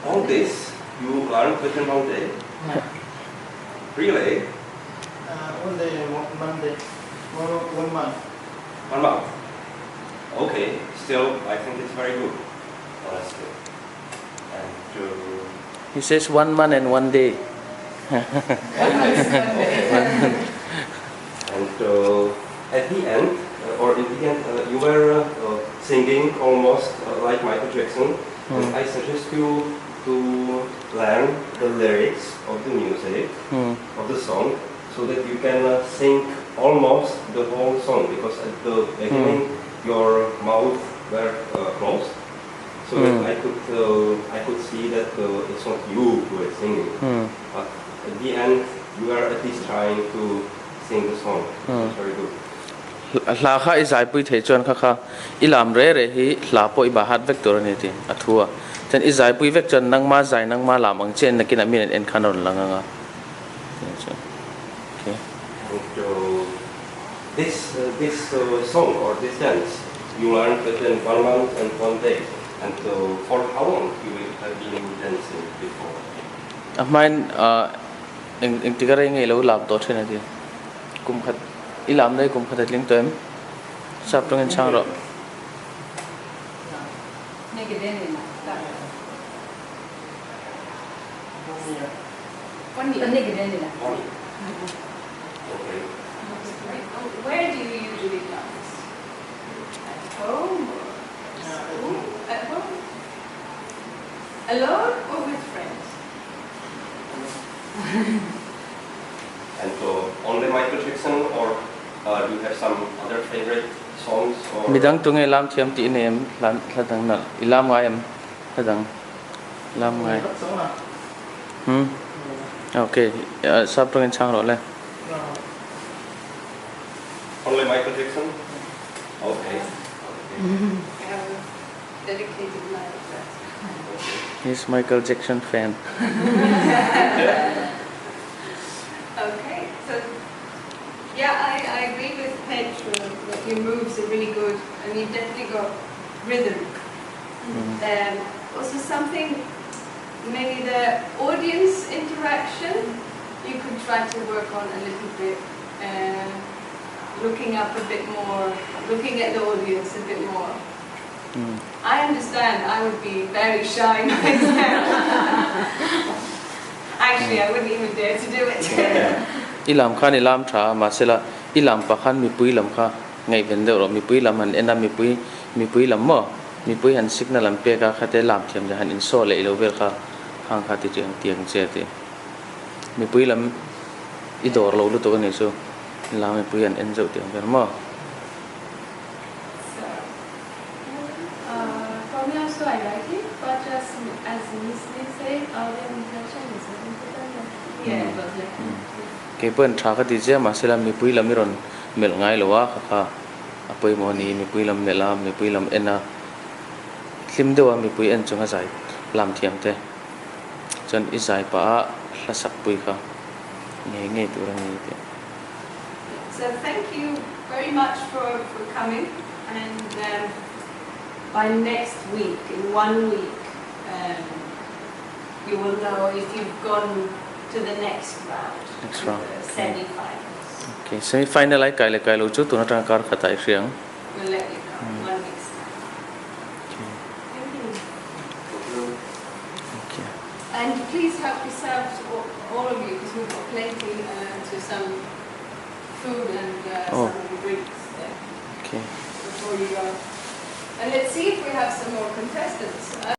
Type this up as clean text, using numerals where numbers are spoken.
All this you learned within one day? Really? One day and one Monday. One month. One month. Okay, still I think it's very good, honestly. And He says one month and one day. And at the end, or in the end, you were singing almost like Michael Jackson. And I suggest you to learn the lyrics of the music, of the song, so that you can sing almost the whole song, because at the beginning your mouth were closed, so that I could see that it's not you who is singing. But at the end, you are at least trying to sing the song. It's very good. Hla kha i zai pui thei chuan kha kha i lam re re hi hla pawh i bah hat vek tur a ni tih a thu a. Chuan i zai pui vek chuan nangma zai nangma lam ang chian nakinah mi an en khan a rawn lang ang a. Okay. And this song or this dance you learned within 1 month and 1 day. And for how long you have been dancing before? A hmain eng tika rei ngei lo lam tawh thin a ti. Kum khat i lam dai kum khat a tling tawh em? Sap tawngin chhang rawh. Okay. Where do you usually dance? At home or school? At home? Alone or with friends? And only Michael Jackson, or do you have some other favorite songs? Or Midang tunge lam thiam ti nei em? Hla dang nalh i lam ngai em? Hla dang lam ngai. Okay, sap tawngin chhang rawh le. Only Michael Jackson? Okay. Dedicated life. He's Michael Jackson fan. Okay, so yeah, I agree with Petro that your moves are really good and you've definitely got rhythm. Also something, maybe the audience interaction, you could try to work on a little bit, looking up a bit more, looking at the audience a bit more. I understand, I would be very shy myself. Actually, I wouldn't even dare to do it. I lam khan i lam tha, mahsela i lam pa khan mipui lam kha ngaih ven deuh rawh, mipui lam han en a, mipui mipui lam maw, mipui han signal an pek a, khate lam thiam leh han insaw leh ilo vel kha hang kha ti tiang tiang che ti. Mipui lam i dawr lo lutuk a ni chu, lam mipui an en zeuh tiang vel maw. So, For me also I like it, but just as Miss Lee said, audience interaction is very important. Yeah. But yeah. Kei pawhin tha ka ti che, mahsela mipui lam i rawn melh ngai lo a, kha kha a pawimawh a ni, mipui lam melh a, mipui lam en a, hlim deuh a mipui en chung a zai lam thiam te chuan i zai pah a hla sak pui kha ngei ngei tur a ni tih. So thank you very much for coming, and by next week, in 1 week, you will know if you've gone to the next round. Next round. The semi-finals. Okay, semi-final ai kai le kai lo chu tuna tang kar khatai hriang. We'll let you know 1 week's time. Okay. Thank you. Okay. And please help yourselves, all of you, because we've got plenty, to some food and some drinks there. Okay. Before you go. And let's see if we have some more contestants.